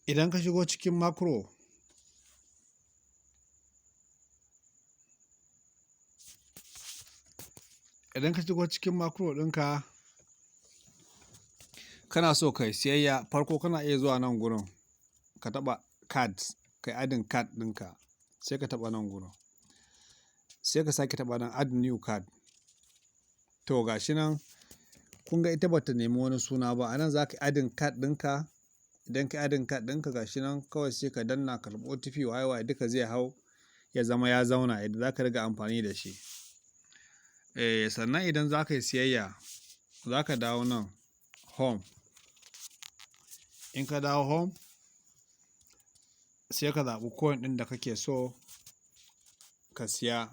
Idan ka shigo cikin macro, idan ka shigo cikin macro ɗinka, kana so ka yi siyayya, farko kana iya zuwa nan gurin ka taɓa cards, ka yi adding card ɗinka, sai ka taɓa nan gurin. Sai ka sake taɓa nan add new card. To, ga shi nan, kun ga ita bata nemi wani suna ba. A nan za ka yi adding card ɗinka. Idan ka yi adding card ɗinka, ga shi nan, kawai sai ka danna karɓi OTP, waye waye duka zai hau, ya zama ya zauna yadda za ka riga amfani da shi. Eh, sannan idan za ka yi siyayya, za ka dawo nan home. In ka dawo home, sai ka zaɓi coin ɗin da kake so ka siya.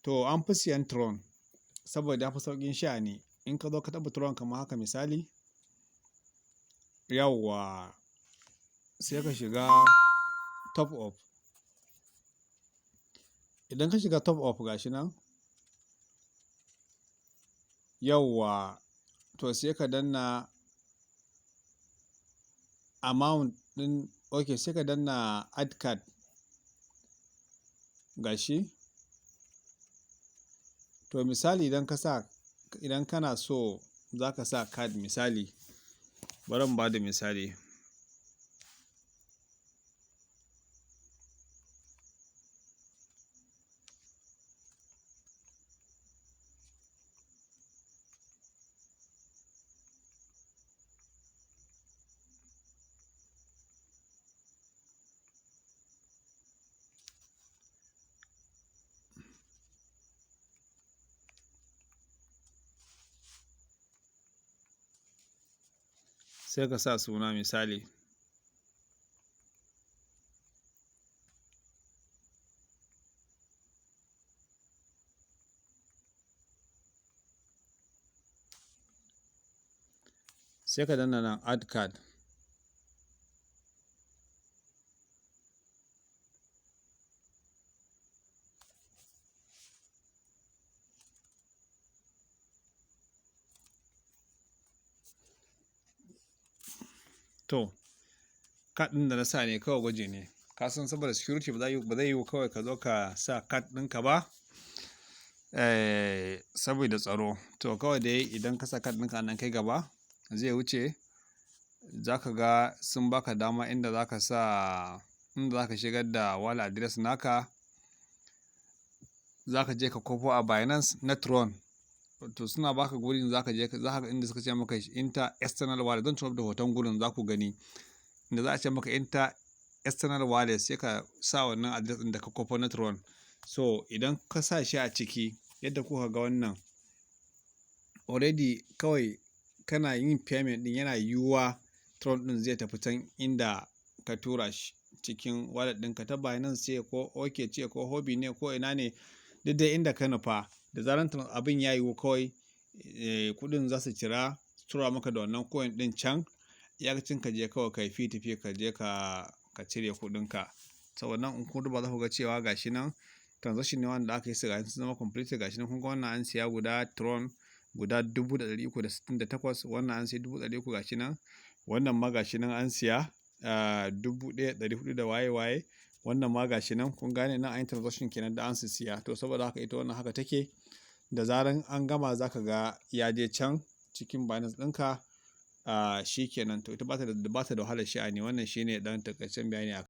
To, an fi siyan Tron saboda ya fi sauƙin sha'ani. In ka zo ka taɓa Tron kamar haka misali, yauwa, sai ka shiga top up. Idan ka shiga top up, ga shi nan, yauwa, to sai ka danna amount ɗin, okay, sai ka danna add card. Ga shi. To, misali idan ka sa, idan kana so za ka sa card misali, bari in bada misali. Sai ka sa suna misali. Sai ka danna nan add card. To, card ɗin da na sa ne kawai gwaji ne. Ka san saboda security ba zai yiwu kawai ka zo ka sa card ɗinka ba, eh, saboda tsaro. To, kawai dai idan ka sa card ɗinka nan kai gaba zai wuce. Za ka ga sun baka dama inda za ka sa, inda za ka shigar da wallet address naka. Za ka je ka kwafo a Binance na Tron. To, suna baka gurin za ka je, za ka ga inda suka ce maka enter external wallet. Zan turo da hoton gurin, za ku gani. Inda za a ce maka enter external wallet, sai ka sa wannan address ɗin da ka kwafo na Tron. So idan ka sa shi a ciki yadda kuka ga wannan, already kawai kana yin payment ɗin, yana yiwuwa Tron ɗin zai tafi can inda ka tura shi cikin wallet ɗinka ta Binance ce ko OK ce ko Huobi ne ko ina ne, duk dai inda ka nufa. Da zarar abin ya yiwu kawai, eh, kuɗin za su cira su tura maka da wannan coin ɗin can. Iyakacin ka je kawai ka yi P2P, ka je ka cire kuɗinka. Saboda nan in kun duba za ku ga cewa ga shi nan transaction ne wanda aka yi su, ga sun zama complete. Ga shi nan, kun ga wannan an siya guda Tron guda 368, wannan an siya 300,000, ga shi nan. Wannan ma ga shi nan an siya 1,400 da waye waye. Wannan ma ga shi nan, kun gane nan an yi transaction kenan da an siya. To, saboda haka ita wannan haka take. Da zaran an gama, za ka ga ya je can cikin Binance ɗinka, shi kenan. To, ita ba ta da wahalar sha'ani. Wannan shine ɗan takaitaccen bayani a.